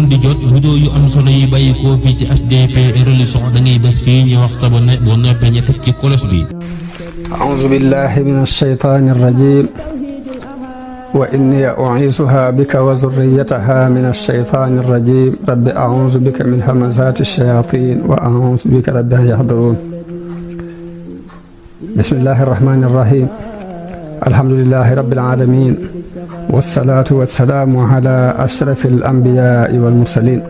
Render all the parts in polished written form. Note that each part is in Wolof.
man di jot vidéo yu am solo yi bàyyi koo fii ci HDP religion da ngay bés fii ñu wax sa boo noppee ñu teg ci kolos bi. أعوذ بالله من الشيطان الرجيم وإني أعيذها بك وذريتها من الشيطان الرجيم رب أعوذ بك من همزات الشياطين وأعوذ بك رب أن يحضرون بسم الله الرحمن الرحيم الحمد لله رب العالمين والصلاة والسلام على أشرف الأنبياء والمرسلين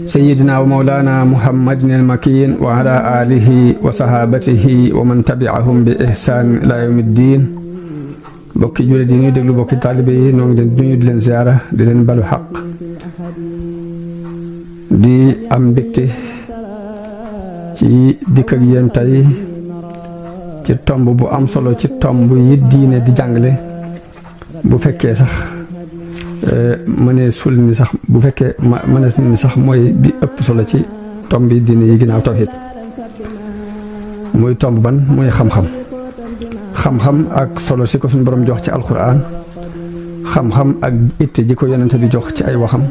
سيدنا ومولانا محمد المكين وعلى آله وصحابته ومن تبعهم بإحسان إلى يوم الدين bokki jullit yi ñuy déglu bokki taalibe yi ñoo ngi leen di nuyu di leen ziara di leen balu xaq di am mbégte ci dikk ak yéen tey ci tomb bu am solo ci tomb yi diine di jàngale bu fekkee sax mënee sul ni sax bu fekkee mënees ni sax mooy bi ëpp solo ci tomb yi diine yi ginnaaw tawhid muy tomb ban muy xam-xam ak solo si ko suñu borom jox ci alquran xam-xam ak itte ji ko yonente bi jox ci ay waxam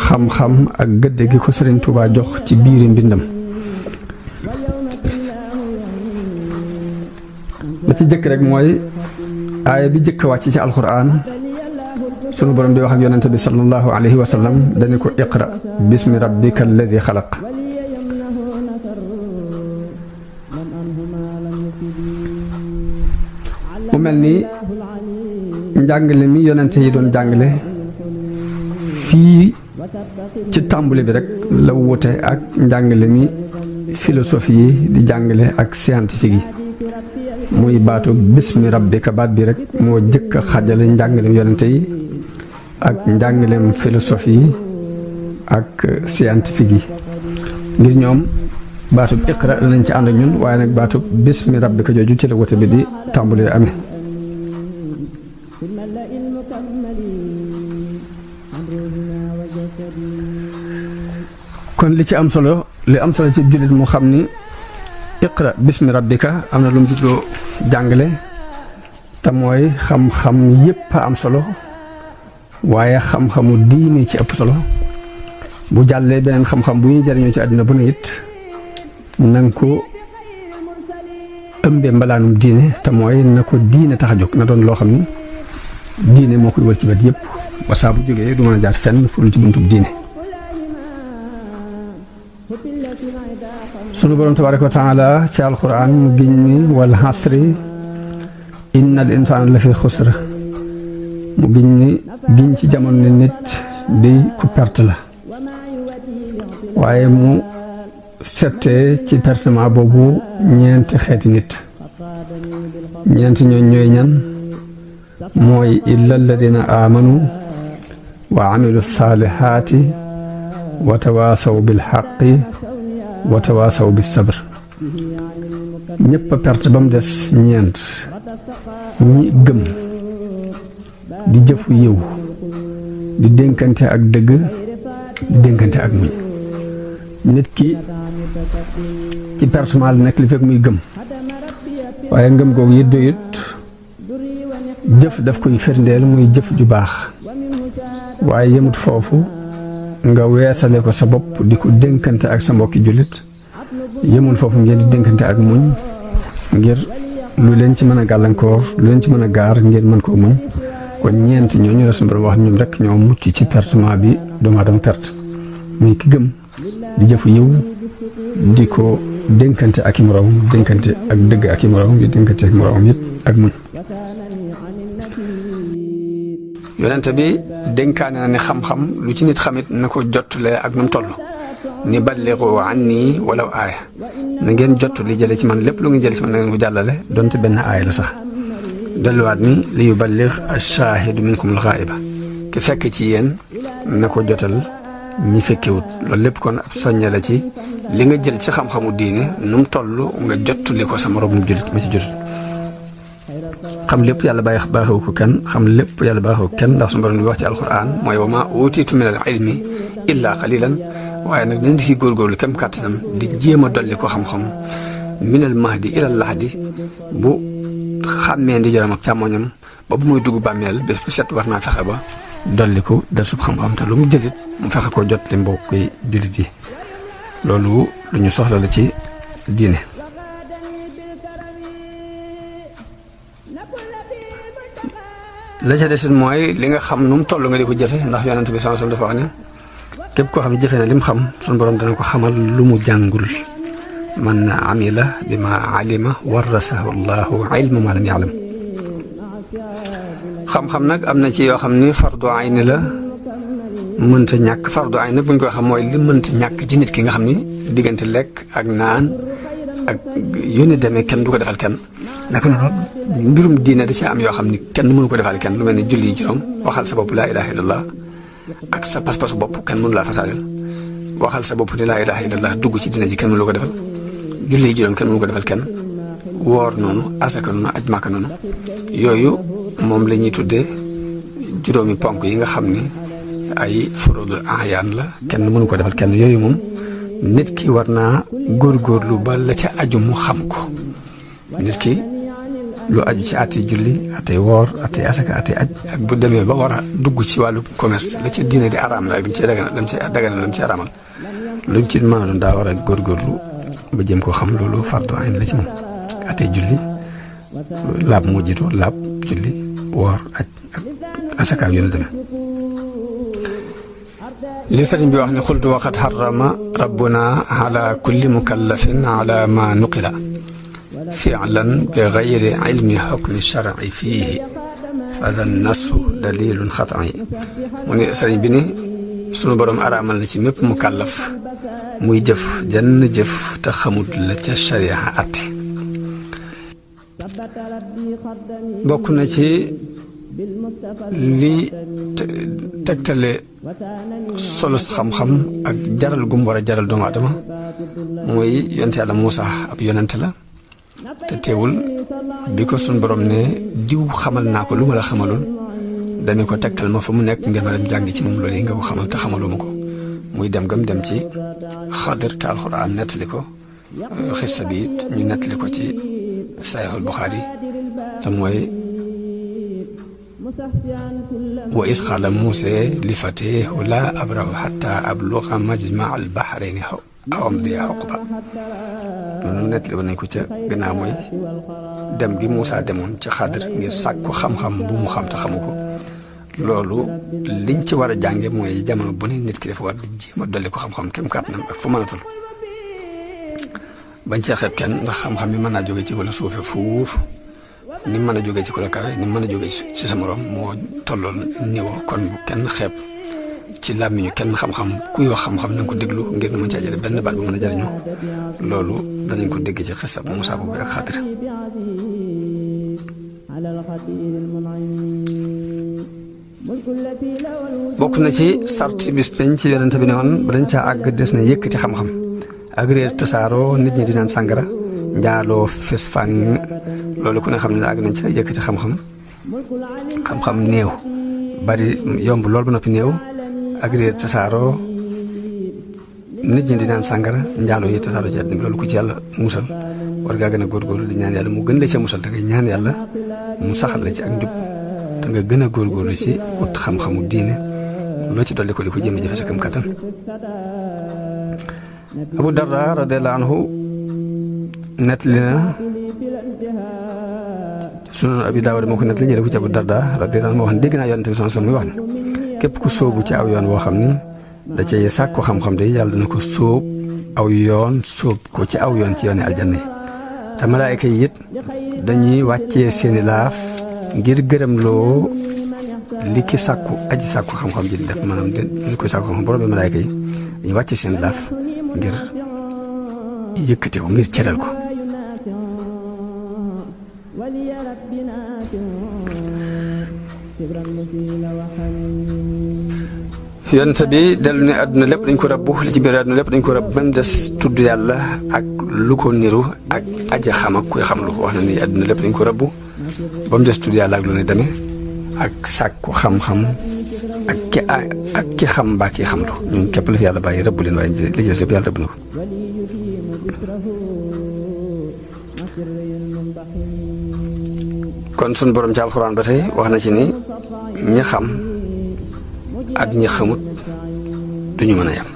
xam-xam ak gëdde gi ko Sëriñ Tuubaa jox ci biiri mbindam la ci jëkk rek mooy aaya bi jëkk wàcc ci alquran sunu borom di wax ak yonente bi sallallahu alayhi wa sallam dañu ko iqra bismi rabbika alladi xalaq mu mel ni njàngale mi yonente yi doon jàngale fii ci tàmbali bi rek la wute ak njàngale mi philosophie yi di jàngale ak scientifique yi muy baatu bismi rabbika baat bi rek moo jëkk a xajale njàngalem yonente yi ak njàngalem philosophie yi ak scientifique yi ngir ñoom baatub iqra danañ ci ànd ak ñun waaye nag baatub bismi rabbika jooju ci la wote bi di tàmbali amee kon li am solo ci jullit mu xam ni iqra bismi rabbika am na lu mu jubloo jàngale te mooy xam-xam yépp a am solo waaye xam-xamu diine ci ëpp solo bu jàllee beneen xam-xam bu ñuy jariñoo ci àddina bu ne it nanga ko ëmbee mbalaanum diine te mooy na ko diine tax a jóg na doon loo xam ni diine moo koy wër ci wet yépp ba saa bu jógee du mën a jaar fenn fu dul ci buntub diine sunu borom tabaraka wa taala ci alquran mu giñ ni wal hasri inna al insana la fi xusra mu giñ ci jamono ne nit di ku perte la waaye mu settee ci pertement boobu ñeenti xeeti nit ñeenti ñooy ñan mooy illa alladina amanu wa amilu saalihaati wa tawaasaw bil xaqi wa tawaasaw bis sabr ñépp a perte ba mu des ñeent ñi gëm di jëfu yiw di dénkante ak dëgg di dénkante ak muñ nit ki ci pertement la nekk li fekk muy gëm waaye ngëm googu it doyut jëf daf koy firndeel muy jëf ju baax waaye yemut foofu nga weesale ko sa bopp di ko dénkante ak sa mbokki jullit yemul foofu ngeen di dénkante ak muñ ngir lu leen ci mën a gàllankoor lu leen ci mën a gaar ngeen mën koo muñ kon ñeent ñooñu la suñu borom wax ñoom rek ñoo mucc ci pertement bi doomu aadama perte muy ki gëm di jëfu yiw di ko dénkante ak i moroom dénkante ak dëgg ak i moroom di dénkante ak moroom it ak muñ yonente bi dénkaane na ne xam-xam lu ci nit xamit na ko jottule ak nu mu toll ni balligu anni walaw aaya na ngeen jottu li jële ci man lépp lu ngeen jële ci man na ngeen ko jàllale donte benn aaya la sax delluwaat ni li yuballigh ash-shaahidu minkum al-ghaa'iba ki fekk ci yéen na ko jotal ñi fekkewut loolu lépp kon ab soññe la ci li nga jël ci xam-xamu diine nu mu toll nga jottuli ko sa moroom jullit ma ci jotut xam lépp yàlla baaxewu ko kenn xam lépp yàlla baaxewu kenn ndax su borom bi wax ci alquran mooy wa maa uutiitu min al ilmi illaa qalilan waaye nag nañ di ci góorgóorlu kem kàttanam di jéem a dolli ko xam-xam minal mahdi ilal lahdi bu xàmmee ndi joram ak càmmoñam ba bu muy dugg bàmmeel bés bu set war naa fexe ba dolli ko dal sub xam-xam te lu mu jëlit mu fexe ko jot li mbokk yi jullit yi loolu lu ñu soxla la ci diine. la ca desit mooy li nga xam nu mu toll nga di ko jëfe ndax yonent bi sallallahu alayhi wasallam dafa wax ne képp koo xam ne jëfe na li mu xam suñu borom dana ko xamal lu mu jàngul man amila bi ma alima warasahu llahu ilma ma lam ya'lam. xam-xam nag am na ci yoo xam ni fardu ayni la mënta ñàkk fardu ayni nag bu ñu koy xam mooy li mënta ñàkk ci nit ki nga xam ni diggante lekk ak naan ak yónni demee kenn du ko defal kenn. naka noonu mbirum diine da ci am yoo xam ni kenn mënu ko defal kenn lu mel ni julli juróom waxal sa bopp laa ilaha illallah ak sa pas-pasu bopp kenn mënu laa fasaaleel waxal sa bopp ni laa ilaha illallah dugg ci diine ji kenn mënu ko defal julli juróom kenn mënu ko defal kenn woor noonu asaka noonu aj màkka noonu yooyu moom la ñuy tuddee juróomi ponk yi nga xam ni ay furudul ahyaan la kenn mënu ko defal kenn yooyu moom nit ki war naa góorgóorlu ba la ca aju mu xam ko nit ki lu aju ci àttee julli àttee woor àttee asaka àttee aj ak bu demee ba war a dugg ci wàllu commerce la ci diine di araam la ak lu ci daganal lam ci araamal luñ ci mën a doon daa war a góorgóorlu ba jëm koo xam loolu fardu ayn la ci moom àttee julli laab moo jiitu laab julli woor aj ak asaka ak yoonu demee li sëriñ bi wax ne xultu waxat xarama rabbuna ala kulli mukallafin ala ma nuqila fi'lan bi gayri ilmi xukmi shar'i fiihi fa dan nasu dalilun xat'i mu ne sëriñ bi ni sunu borom araamal na ci mépp mukallaf muy jëf jenn jëf te xamut la ca sharia atti bokk na ci li tegtale solos xam-xam ak jaral gum war a jaral doomu adama mooy yonte yàlla Muusa ab yonente la te teewul bi ko sun borom ne diw xamal naa ko lu ma la xamalul dañu ko tegtal ma fa mu nekk ngeen ma dem jàngi ci moom loolu yi nga ko xamal te xamaluma ko muy dem gam dem ci Xadir te alxuraan nettali ko xissa bi it ñu nettali ko ci Saxiixul Buxaari te mooy wa is qaala Muusaa li fatahu laa abrahu xataa abluga majmaa al bahrayni aw amdiya xuqba loolu nettali woon nañ ko ca gannaaw mooy dem gi Muusaa demoon ci Xadir ngir sàkku xam-xam bu mu xam te xamu ko loolu liñ ci war a jànge mooy jamono bu ne nit ki dafa war di jéem a dolli ko xam-xam kem kàttanam ak fu mënatul bañ cee xeeb kenn ndax xam-xam bi mën naa jóge ci wala suufe fuuf ni mën a jógee ci ku la kawe ni mën a jógee ci sa morom moo tolloon niveau kon bu kenn xeeb ci làmmiñu kenn xam-xam kuy wax xam-xam nañ ko déglu ngir nu mën caa jële benn baat bu mën a jariñoo loolu danañ ko dégg ci xisab Muusaa boobu ak Xadir bokk na ci sarti bis peñ ci yonent bi ne woon ba dañ caa àgg des na yëkkati xam-xam ak réer tasaaroo nit ñi di naan sàngara njaaloo fes fang loolu ku ne xam ne àgg nañ ca yëkkati xam-xam néew bari yomb lool ba noppi néew ak réer tasaaroo nit ñi di naan sàngara njaaloo yi tasaaroo ci àddina bi loolu ku ci yàlla musal war ngaa gën a góorgóorlu di ñaan yàlla mu gën la ca musal te nga ñaan yàlla mu saxal la ci ak njub te nga gën a góorgóorlu ci ut xam-xamu diine loo ci dolli ko di ko jéem a jëfe sa kam kattan Abu Darda radiyallahu anhu nettali na Sunan Abi Daawud moo ko nettali jële ko ci Abu Darda radiyallahu anhu moo wax ne dégg naa Yonent bi sallallahu alayhi wasallam muy wax ne képp ku sóobu ci aw yoon woo xam ni da cay sàkku xam-xam de yàlla dana ko sóob aw yoon sóob ko ci aw yoon ci yooni aljanna yi te malaayka yi it dañuy wàccee seeni laaf ngir gërëm loo li ki sàkku aji sàkku xam-xam ji di def maanaam li koy sàkku xam-xam borom bi malaayka yi dañuy wàccee seeni laaf ngir yëkkati ko ngir cëral ko yonent bi dellu ne àdduna lépp dañ ko rabbu li ci biir àdduna lépp dañ ko rabb ba mu des tudd yàlla ak lu ko niru ak aja xam ak kuy xam lu wax na ni àdduna lépp dañ ko rabbu ba mu des tudd yàlla ak lu ne demee ak sàkku xam-xam ak ki xam mbaa ki xam lu ñun képp la fi yàlla bàyyi rëbb leen waaye li ci des lépp yàlla rëbb na ko kon sun borom ci alxuraan ba tey wax na ci ni ñi xam ak ñi xamut duñu mën a yem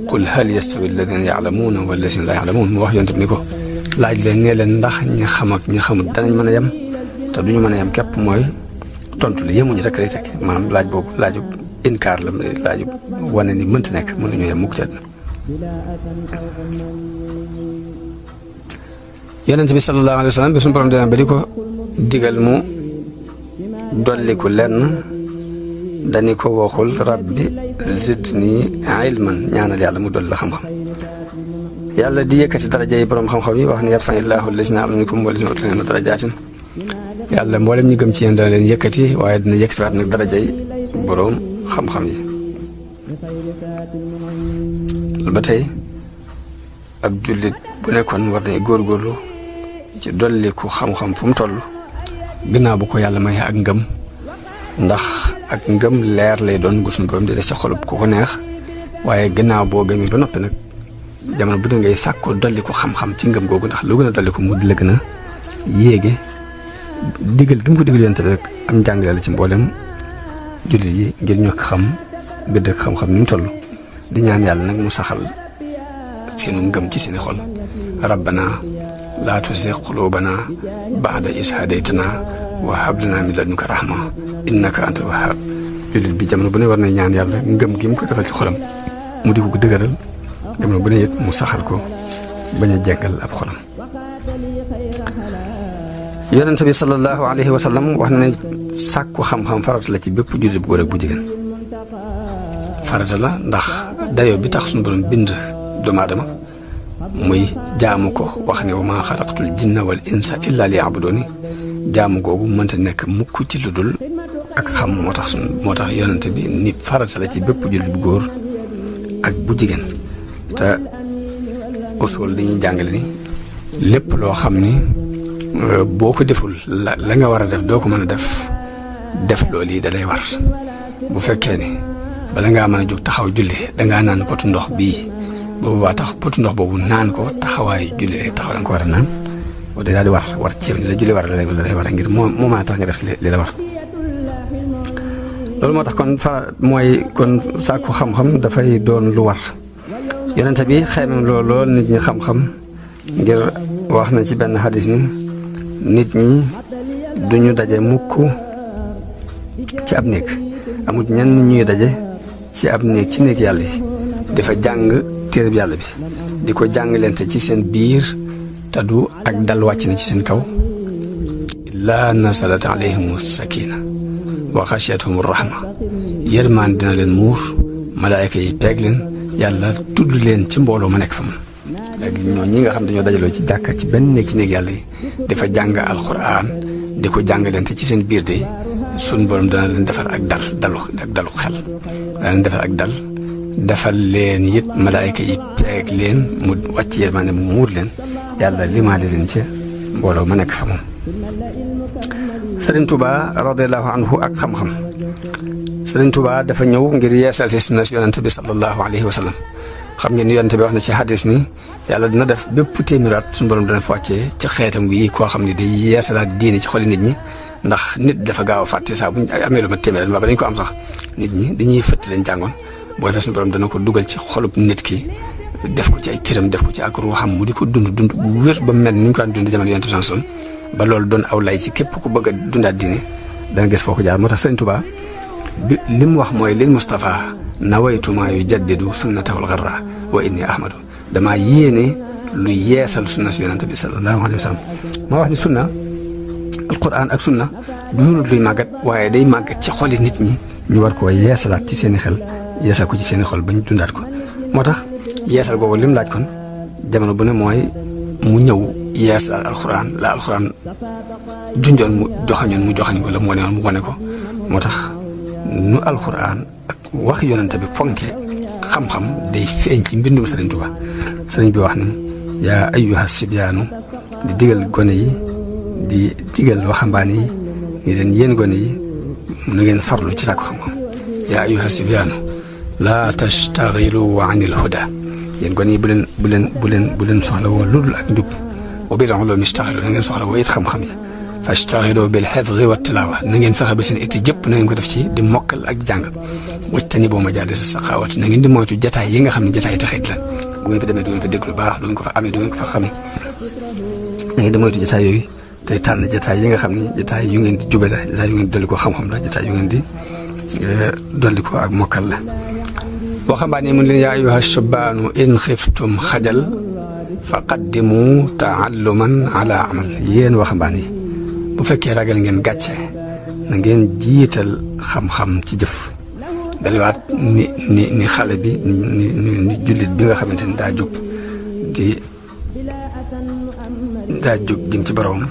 qul hal yastawi alladina yaalamuuna walladina laa yaalamuun mu wax yonte bi ni ko laaj leen nee leen ndax ñi xam ak ñi xamut danañ mën a yem te duñu mën a yem képp mooy tontu li yemuñu rek lay teg maanaam laaj boobu laajub inkaar la laajub wane ni mënta nekk mënuñu yem mukk ci àdduna yonent bi sallallahu alayhi wa sallam bi suñu borom demee ba di ko digal mu dolliku lenn dañu ko waxul rabbi zidni ilman ñaanal yàlla mu dolli la xam-xam yàlla di yëkkati daraja yi borom xam-xam yi wax ni yarfa'illaahu llaziina aamanu minkum wallaziina uutul ilma darajaatin yàlla mboolem ñi gëm ci yéen dana leen yëkkati waaye dina yëkkatiwaat nag daraja yi borom xam-xam yi ba tey ab jullit bu nekkoon war nañ góorgóorlu ci dolliku xam-xam fu mu toll ginnaaw bu ko yàlla may ak ngëm ndax ak ngëm leer lay doon gu suñu borom di def ci xolub ku ko neex waaye ginnaaw boo gëmee ba noppi nag jamono bu ne ngay sàkkoo dolliku xam-xam ci ngëm googu ndax lu gën a dolliku mu di la gën a yéege digal gi mu ko digal yonent bi rek am njàngale la ci mboolem jullit yi ngir ñoo xam gëdd ak xam-xam ni mu toll di ñaan yàlla nag mu saxal seenu ngëm ci seeni xol rabbana laa tuzigh qulubana ba'da iz hadaytana wa hab lana min ladunka rahma innaka antal wahhab jullit bi jamono bu ne war na ñaan yàlla ngëm gi mu ko defal ci xolam mu di ko dëgëral jamono bu ne it mu saxal ko bañ a jeggal ab xolam yonent bi sallallahu alayhi wa sallam wax na ne sàkku xam-xam farata la ci bépp jullit bu góor ak bu jigéen farata la ndax dayoo bi tax suñu borom bind doomu aadama muy jaamu ko wax ne wa maa xalaqtul jinna wal insa illa liya'buduni jaamu googu mënta nekk mukk ci lu dul ak xam moo tax yonent bi ni farata la ci bépp jullit bu góor ak bu jigéen te usul dañuy jàngale ni lépp loo xam ni boo ko deful la nga war a def doo ko mën a def loolu yi da lay war bu fekkee ni bala ngaa mën a jóg taxaw julli dangaa naan potu ndox bii boobaa tax potu ndox boobu naan ko taxawaayu julli taxaw da nga ko war a naan boo daal di war ci yow ni la julli war la lay war a ngir moo mën a tax nga def li la war loolu moo tax kon sàkku xam-xam dafay doon lu war yonente bi xeymam lool nit ñi xam-xam ngir wax na ci benn xadis ni nit ñi duñu daje mukk ci ab néeg amut ñenn ñuy daje ci ab néeg ci néeg yàlla yi dafa jàng téereb yàlla bi di ko jàngalante ci seen biir te du ak dal wàcc na ci seen kaw illaa nasalat alayhimu sakina wa xashiyatuhum rahma yërmaan dina leen muur malaayka yi peeg leen yàlla tudd leen ci mbooloo ma nekk fa mun léegi ñoo ñi nga xam dañoo dajaloo ci jàkka ci benn néeg ci néeg yàlla yi dafa jàng alxuraan di ko jàngalante ci seen biir de sun borom dana leen defal ak dalu xel dana leen defal ak dal defal leen it malaayka yi peeg leen mu wàcc yërmaane mu muur leen yàlla limaale leen ca mbooloo ma nekk fa moom Sëriñ Tuubaa radiyallahu anhu ak xam-xam Sëriñ Tuubaa dafa ñëw ngir yeesal ci sunna si yonente bi sallallahu alayhi wa sallam xam ngeen ni yonente bi wax na ci hadis ni yàlla dina def bépp téeméeraat suñu borom dana fa wàccee ci xeetam wi koo xam ne day yeesalaat diine ci xoli nit ñi ndax nit dafa gaaw a fàtte saa buñ amee lu ma téeméeraat ba dañ ko am sax nit ñi dañuy fëtt lañ jàngoon boo defee suñu borom dana ko dugal ci xolub nit ki def ko ci ay cëram def ko ci ak ruuxam mu di ko dund bu wér ba mel ni ñu ko daan dund jamono yonente bi sallallahu alayhi wasallam ba loolu doon aw lay ci képp ku bëgg a dundaat diine danga gis foo ko jaar moo tax Sëriñ Tuubaa bi li mu wax mooy lil Mustafa nawaytuma yu jaddidu sunnatahul gharra wa inni ahmadu damaa yéene lu yeesal sunna si yonente bi sallallahu alayhi wa sallam maa wax ni sunna alquran ak sunna du mënut luy màggat waaye day màggat ci xoli nit ñi ñu war koo yeesalaat ci seeni xel yeesal ko ci seeni xol ba ñu dundaat ko moo tax yeesal googu lim laaj kon jamono bu ne mooy mu ñëw yeesal alquran la alquran junjoon mu joxañ ko la mu wane woon mu wane ko moo tax nu alquran ak wax yonente bi fonke xam-xam day feeñ ci mbindum Sëriñ Tuubaa sëriñ bi wax ni yaa ayyuha sibyaanu di digal gone yi di digal waxambaane yi ni leen yéen gone yi na ngeen farlu ci sàkku xam-xam yaa ayyuha sibyaanu laa tastaxilu anil huda yéen gone yi bu leen soxla woo ludul ak njub wa bil ulumi istaxilu na ngeen soxla woo it xam-xam yi fashtaxilu bil xifzi wa tilaawa na ngeen fexe ba seen itti jëpp na ngeen ko def ci di mokkal ak jàng wajtani boo ma jaade sa saxaawat na ngeen di moytu jataay yi nga xam ne jataay taxit la bu ngeen fa demee du ngeen fa dégg lu baax du ngeen ko fa amee du ngeen ko fa xamee na ngeen di moytu jataay yooyu tey tànn jataay yi nga xam ne jataay yu ngeen di jube la jataay yu ngeen di dolli ko xam-xam la jataay yu ngeen di dolli ko ak mokkal la waxambaane mun leen yaa ayyuha shubaanu in xiftum xajal fa qaddimu taalluman ala amal yéen waxambaane yi bu fekkee ragal ngeen gàcce na ngeen jiital xam-xam ci jëf daliwaat ni xale bi ni jullit bi nga xamante ni daa jóg jëm ci boroom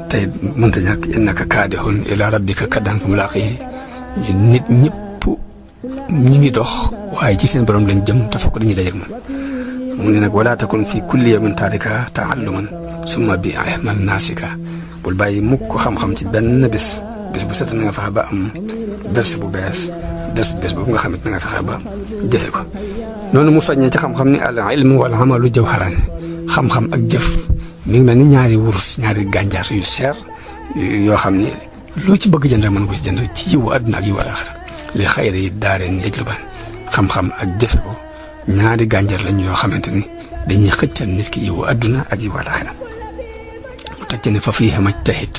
tey mënta ñàkk innaka kaadihun ila rabbika kaddan fa mulaaqihi nit ñëpp ñi ngi dox waaye ci seen borom lañ jëm te fokk dañuy dajeek moom mu ne nag wala takun fi kulli yawmin taarika taalluman summa bi ahmal naasika bul bàyyi mukk xam-xam ci benn bés bu set na nga fexe ba am ders bu bees boobu nga xamit na nga fexe ba jëfe ko noonu mu soññee ci xam-xam ni al ilmu wal amalu jawharaan xam-xam ak jëf mi ngi mel ni ñaari wurus ñaari gànjaar yu seer yoo xam ni loo ci bëgg jënd rek mën ko ci jënd ci yiwu àdduna ak yiwu alaaxira li xayri yi daareen yajlubaan xam-xam ak jëfe ko ñaari gànjaar lañ yoo xamante ni dañuy xëccal nit ki yiwu àdduna ak yiwu alaaxira mu teg ci ne fa fiihi majtahid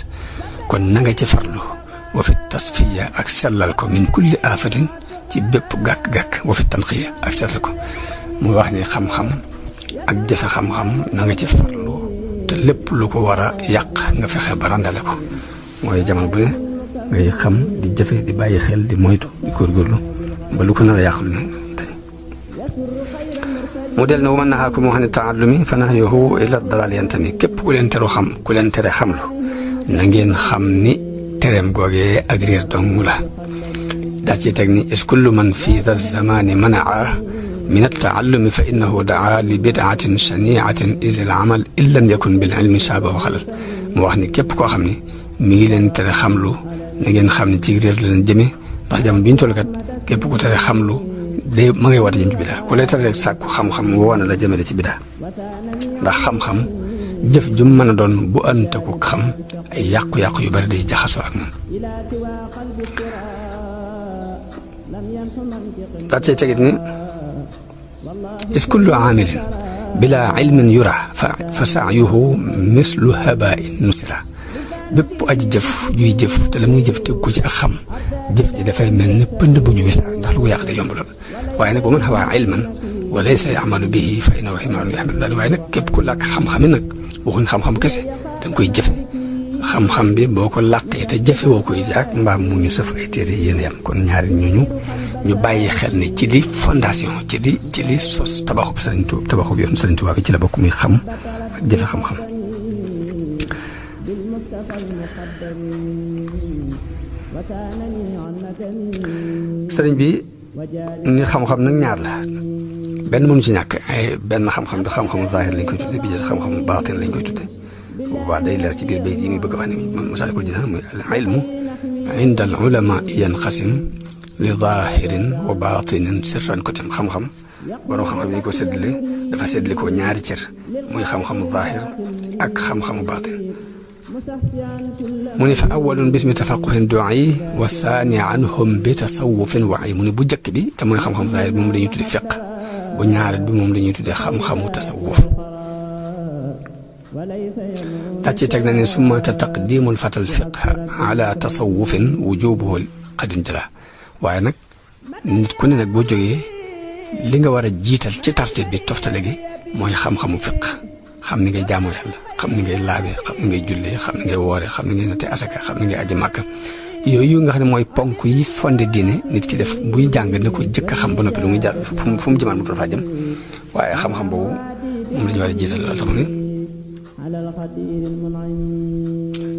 kon na nga ci farlu wa fi tasfiya ak sellal ko min kulli aafatin ci bépp gàkk-gàkk wa fi tanqiya ak sellal ko muy wax ni xam-xam ak jëfe xam-xam na nga ci farlu te lépp lu ko war a yàq nga fexe ba randale ko mooy jamono bu ne ngay xam di jëfe di bàyyi xel di moytu di góorgóorlu ba lu ko nar a yàq lu ne dañ mu del ne wa man nahaakum an taallumi fa nahyuhu ila dalaal yantami képp ku leen tere xamlu na ngeen xam ni tereem googee ak réer dong la daal ci teg ni is kullu man fi dha zamani manaa min at-taallumi fa innahu daa li bidaatin shaniatin is al amal in lam yakun bil ilmi shaabahu xalal mu wax ni képp koo xam ni mi ngi leen tere xamlu na ngeen xam ne ci réer la leen jëme ndax jamono bi ñu toll kat képp ku tere xamlu day ma ngay woote jëm ci bidaa ku lay tere sàkku xam-xam woona la jëmale ci bidaa ndax xam-xam jëf ju mën a doon bu ante ko xam ay yàqu-yàqu yu bari day jaxasoo ak moom daa cee tegit ni is kullu aamilin bila ilmin yura fa saayuhu mislu habain nusira bépp aji jëf juy jëf te la muy jëf teg ko ci ak xam jëf ji dafay mel ni pënd bu ñu wisaar ndax lu ko yàq day yomb lool waaye nag wa man hawaa ilman wa laysa yamalu bihi fa innahu himaarun yaxmilu daal waaye nag képp ku làkk xam-xami nag waxuñ xam-xam kese da nga koy jëfe xam-xam bi boo ko làqee te jëfe woo koy yàq mbaam mu ñu sëf ay téere yéen yam kon ñaari ñooñu ñu bàyyi xel ne ci li fondation ci li sos tabaxub yoon Sëriñ Tuubaa bi ci la bokk muy xam ak jëfe xam-xam sëriñ bi ni xam-xam nag ñaar la benn mënu ci ñàkk ay benn xam-xam bi xam-xamu zaahir lañ koy tudde bi jël xam-xamu baatin lañ koy tudde waa day leer ci biir bay yi muy bëgg a wax ne Masaalikul Jinaan muy al ilmu inda al ulama yanqasim li zaahirin wa baatinin sirran ko tam xam-xam borom xam-xam yi ñu ko séddale dafa séddale ko ñaari cër muy xam-xamu zaahir ak xam-xamu baatin mu ne fa awalun bismi tafaquhin du'i wa saani anhum bi tasawufin wa'i mu ne bu njëkk bi te mooy xam-xamu zaahir bi moom la ñuy tudde fiq bu ñaareel bi moom la ñuy tuddee xam-xamu tasawuf daa ci teg na ne summa taqdimul fatal fiqh ala tasawufin wujubuhu qadin jala waaye nag nit ku ne nag boo jógee li nga war a jiital ci tartib bi toftale gi mooy xam-xamu fiq xam ni ngay jaamoo yàlla xam ni ngay laabe xam ni ngay jullee xam ni ngay woore xam ni ngay natte asaka xam ni ngay aji màkka yooyu nga xam ne mooy ponk yi fonde diine nit ki def buy jàng ne ko jëkk a xam ba noppi lu muy jàll fu mu jëmaan mu dafa jëm waaye xam-xam boobu moom la ñu war a jiital loolu tax mu ne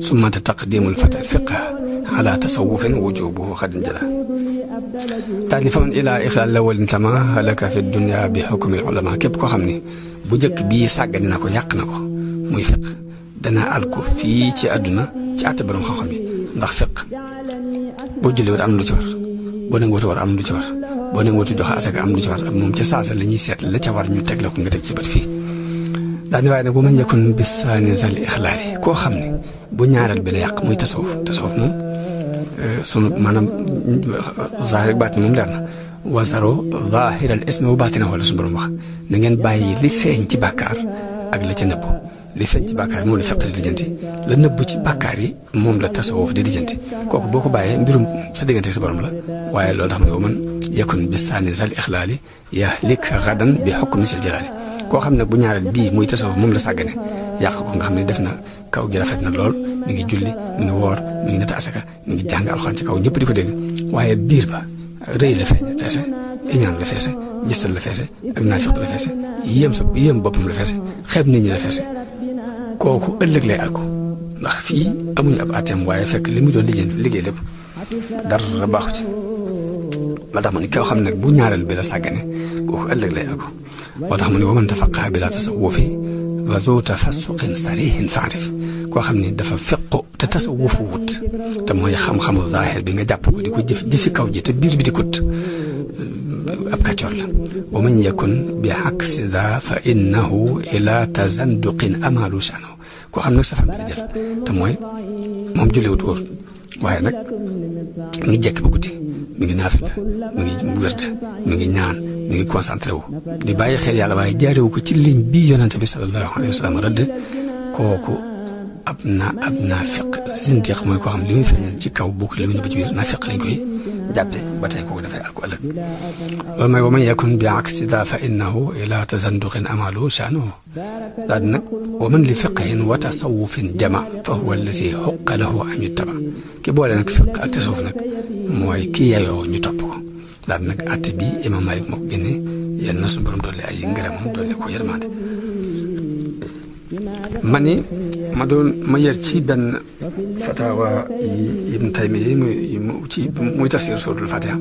summa taqdimul fata fiqh ala tasawufin wujubuhu xadin jala daal ni fa man ilaa ixlaal lawal tama halaka fi dunia bi hukmil ulama képp koo xam ne bu njëkk bii sàggane na ko yàq na ko muy fiq dana al ko fii ci àdduna ci àtte borom xam-xam yi ndax fiq boo julli war am lu ci war boo nangu war am lu ci war boo nangu joxe asaka am lu ci war ak moom ca saasa la ñuy seet la ca war ñu teg la ko nga teg ci bët fii daani waaye nag bu ma yakun bi saani zal ixlaali koo xam ne bu ñaareel bi la yàq muy tasawuf moom sunu maanaam zaahir ak baatin moom leer na wasaro zaahiral ismi wa baatina wala suñu borom wax na ngeen bàyyi li feeñ ci bàkkaar ak la ca nëbbu li feeñ ci bàkkaar yi moom la fiq di lijjanti la nëbbu ci bàkkaar yi moom la tasawuf di lijjanti kooku boo ko bàyyee mbirum sa diggante sa borom la waaye loolu tax ma ne man yakun bi saani zal ixlaali yahlik gadan bi hukmi sil jalaali koo xam ne bu ñaareel bii muy tasawuf moom la sàggane yàq ko nga xam ne def na kaw gi rafet na lool mi ngi julli mi ngi woor mi ngi natt asaka mi ngi jàng alxuraan ci kaw ñëpp di ko dégg waaye biir ba rëy la feese iñaan la feese gistal la feese ak naafiq la feese yéem boppam la feese xeeb nit ñi la feese kooku ëllëg lay alko ndax fii amuñu ab atem waaye fekk li mu doon liggéey lépp dara baaxu ci ma tax mu ne koo xam ne bu ñaareel bi la sàggane kooku ëllëg lay alko moo tax mu ne wa man tafaqaha bila tasawufi wa zu tafassuqin sarihin fa'rif koo xam ne dafa fiqu te tasawufu wut te mooy xam-xamu zaahir bi nga jàpp ko di ko jëfi kaw ji te biir bi di kut ab kàccoor la wa man yakun bi aksi daa fa innahu ila tazanduqin amalu shano koo xam nag safam bi la jël te mooy moom julliwut wóor waaye nag mi ngi jekk ba guddi mi ngi naafila mi ngi wërd mi ngi ñaan mi ngi concentré wu di bàyyi xel yàlla waaye jaarewu ko ci ligne bii yonente bi sallallahu alayhi wa sallam rëdd kooku ab naafiq zindiq mooy koo xam li muy feeñal ci kaw bokk li muy nëbb ci biir naafiq lañ koy jàppe ba tey kooku dafay alko ëllëg loolu mooy wa man yakun bi aksi daa fa innahu ila tazanduqin amalu sha'nuhu daal di nag wa man li fiqhin wa tasawufin jama fa huwa allati huqqa lahu an yuttaba ki boole nag fiq ak tasawuf nag mooy ki yayoo ñu topp ko daal di nag atte bi imam Malik moo ko génne yal na suñu borom dolli ay ngërëmam dolli ko yërmande ma ma yër ci benn fatawa yi Ibn Taymiya muy tafsir suratul Fatiha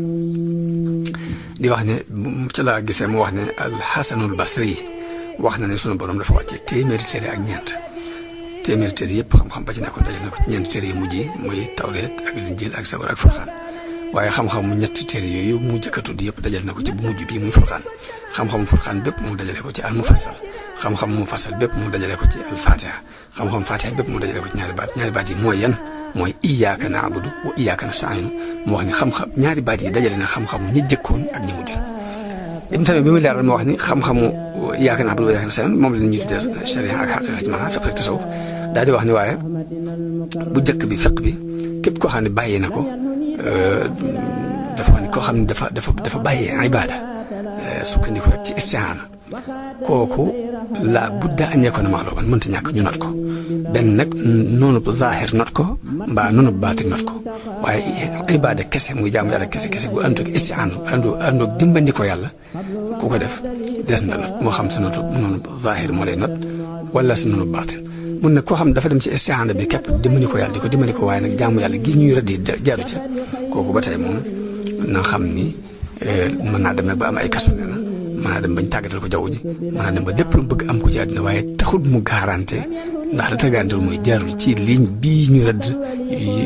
di wax ne ci laa gisee mu wax ne al-Hasanul Basri wax na ne sunu borom dafa wàcce téeméeri téere ak ñeent téeméeri téere yëpp xam-xam ba ci nekkoon dajal na ko ci ñeent téere yu mujj yi muy Tawreet ak Linjiil ak Sabuur ak Furqaan waaye xam-xam mu ñetti téere yooyu mu jëkk a tudd yëpp dajal na ko ci bu mujj bii muy Furqaan xam-xam Furqaan bépp mu dajale ko ci al-Mufassal xam-xam Mufassal bépp mu dajale ko ci al-Fatiha xam-xam Fatiha bépp mu dajale ko ci ñaari baat yi mooy yan mooy iyyaaka na'budu wa iyyaaka nasta'iin mu wax ni xam-xam ñaari baat yi dajale na xam-xam ñi jëkkoon ak ñi mujjoon Ibn Taymiya bi muy leeral moo wax ni xam-xamu iyyaaka na'budu wa iyyaaka nasta'iin moom la ñuy tuddee sharia ak xaqiqa ci maanaam fiqh ak tasawuf daal di wax ni waaye bu jëkk bi fiqh bi képp koo xam ne bàyyi na ko dafa wax ni koo xam ne dafa bàyyi ibaada sukkandiku rek ci istihaana kooku la budda an yakuna maxluuban mënta ñàkk ñu not ko benn nag noonu bu zaahir not ko mbaa noonu bu baatin not ko waaye ibaada kese muy jaamu yàlla kese bu ànd ak istihaana ànd ak dimbandi ko yàlla ku ko def des na not moo xam sa noonu bu zaahir moo lay not wala sa noonu baatin mun nag koo xam dafa dem ci istihaana bi képp dimbali ko yàlla di ko dimbali ko waaye nag jaamu yàlla gi ñuy rëdd jaaru ca kooku ba tey moom na xam ni mën naa dem nag ba am ay kasu nee na mën naa dem bañ tàggatal ko jaww ji mën naa dem ba lépp lu bëgg am ko ci àddina waaye taxul mu garanté ndax la tàggaantal mooy jaarul ci ligne bii ñu rëdd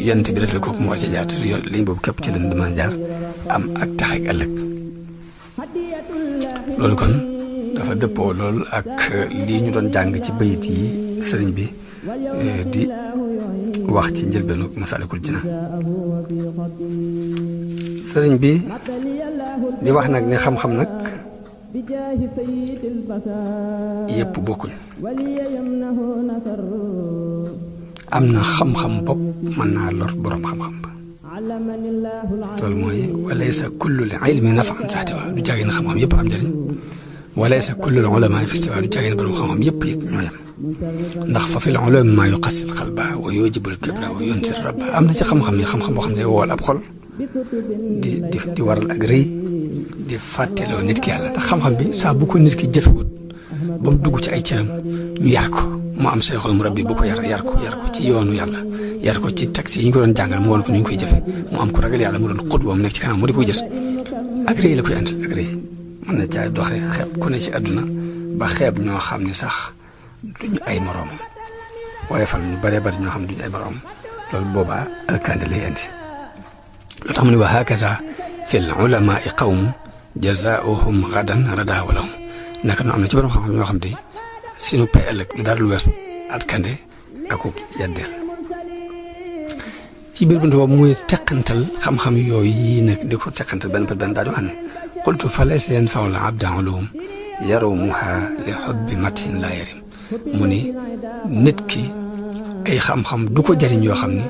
yant bi rëdd la kooku moo war ci jaar te ligne boobu képp ci lañ mën a jaar am ak tax ak ëllëg loolu kon dafa dëppoo lool ak lii ñu doon jàng ci bayit yi sëriñ bi di wax ci njëlbeenu Masaalikul Jinaan sëriñ bi di wax nag ne xam-xam nag yëpp bokkuñ am na xam-xam bopp mën naa lor boroom xam-xam ba loolu mooy walaysa kullu ilmi naf'an sa istiwaa du jàggee na xam-xam yëpp am njëriñ walaysa kullu ulamaa fi istiwaa du jàggee na boroom xam-xam yëpp ñoo yem ndax fa fil ulumi maa yuqassil qalba wa yujibul kibra wa yunsir rabba am na ci xam-xam yi xam-xam boo xam ne wool ab xol di waral ak rëy di fàtteloo nit ki yàlla ndax xam-xam bi saa bu ko nit ki jëfewut ba mu dugg ci ay cëram ñu yar ko mu am sayxul murabbi bu ko yar ko ci yoonu yàlla yar ko ci taxi yi ñu ko doon jàngal mu woon ko ni ñu koy jëfe mu am ko ragal yàlla mu doon xut boobu nekk ci kanam mu di ko jës ak rëy la koy andi ak rëy mën na caa doxe xeeb ku ne ci àdduna ba xeeb ñoo xam ne sax duñu ay moroomam waaye fal ñu bare bari ñoo xam ne duñu ay moroomam loolu boobaa alkande lay andi loo tax mu ne wa hakaza fil ulamaai qawm jazaohum gadan rada walahum naka noonu am na ci borom xam-xam ñoo xam te sinu pay ëllëg du dara lu weesu atkande ak yaddeel ci biir buntu boobu muy teqantal xam-xam yooyu yii nag di ko teqantal benn par benn daal di wax ne qultu fa laysa yanfa'u al-abda ulum yarumuha li hubbi mathin la yarim mu ni nit ki ay xam-xam du ko jariñ yoo xam ni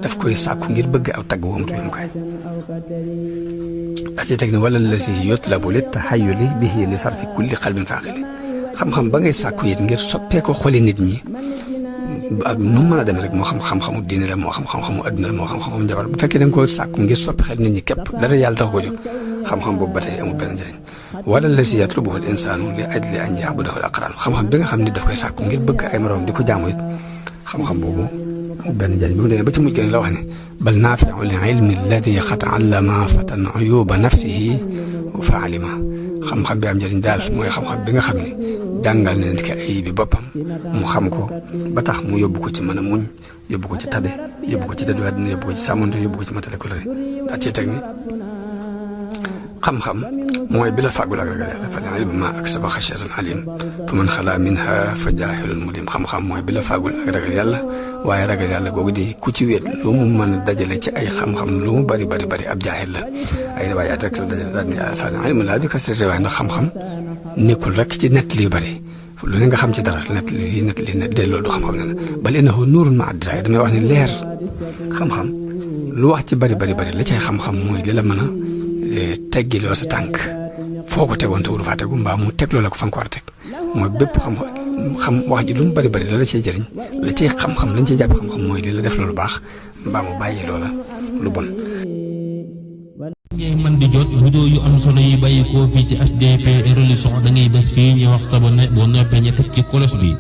daf koy sàkku ngir bëgg aw tagg wamtu bi mu koy daa ci teg ne wala la si yutlabu li taxayuli bihi li sarfi kulli qalbin faaqili xam-xam ba ngay sàkku it ngir soppee ko xoli nit ñi ak nu mën a demee rek moo xam xam-xamu diine la moo xam xam-xamu adduna la moo xam xam-xamu njabar bu fekkee da nga ko sàkku ngir soppi xel nit ñi képp dara yàlla tax ko jóg xam-xam boobu ba tey amul benn njëriñ wala la si yatlubuhu al insaanu li ajli an ya'budahu al aqraan xam-xam bi nga xam ne daf koy sàkku ngir bëgg ay moroom di ko jaamu it xam-xam boobu benn njëriñ bi mu demee ba ci mujj gën la wax ne bal naafi'u li ilmi alladi qad allama fatan uyuba nafsihi fa alima xam-xam bi am njëriñ daal mooy xam-xam bi nga xam ne jàngal na nit ki ay bi boppam mu xam ko ba tax mu yóbbu ko ci mën a muñ yóbbu ko ci tabe yóbbu ko ci dëddu àddina yóbbu ko ci sàmmante yóbbu ko ci matale ko lëre daa ci teg ni xam-xam mooy bi la fàggul ak ragal yàlla fa al ilmu ma aksaba xashyatan alim fa man xalaa minha fa jaahilun mudim xam-xam mooy bi la fàggul ak ragal yàlla waaye ragal yàlla googu di ku ci wéet lu mu mën a dajale ci ay xam-xam lu mu bari bari bari ab jaahil la ay riwaayaat rek la dajale daal ni fa al ilmu laa bi kasrati riwaaya ndax xam-xam nekkul rek ci nett li yu bari lu ne nga xam ci dara nett li de loolu du xam-xam ne na bal innahu nuurun ma'a diraaya damay wax ni leer xam-xam lu wax ci bari bari bari la cay xam-xam mooy li la mën a teggiloo sa tànk foo ko tegoon te wuru faa tegu mbaa mu tegloo la ko fa nga ko war a teg mooy bépp xam wax ji lu mu bari bari la la cay jëriñ la cay xam-xam lañ cay jàpp xam-xam mooy li la def loolu baax mbaa mu bàyyi loola lu bon. ngay man di jot vidéo yu am solo yi bàyyi koo fii ci HDP religion da ngay bés fii ñu wax sabonné boo noppee ñu teg ci cloche bi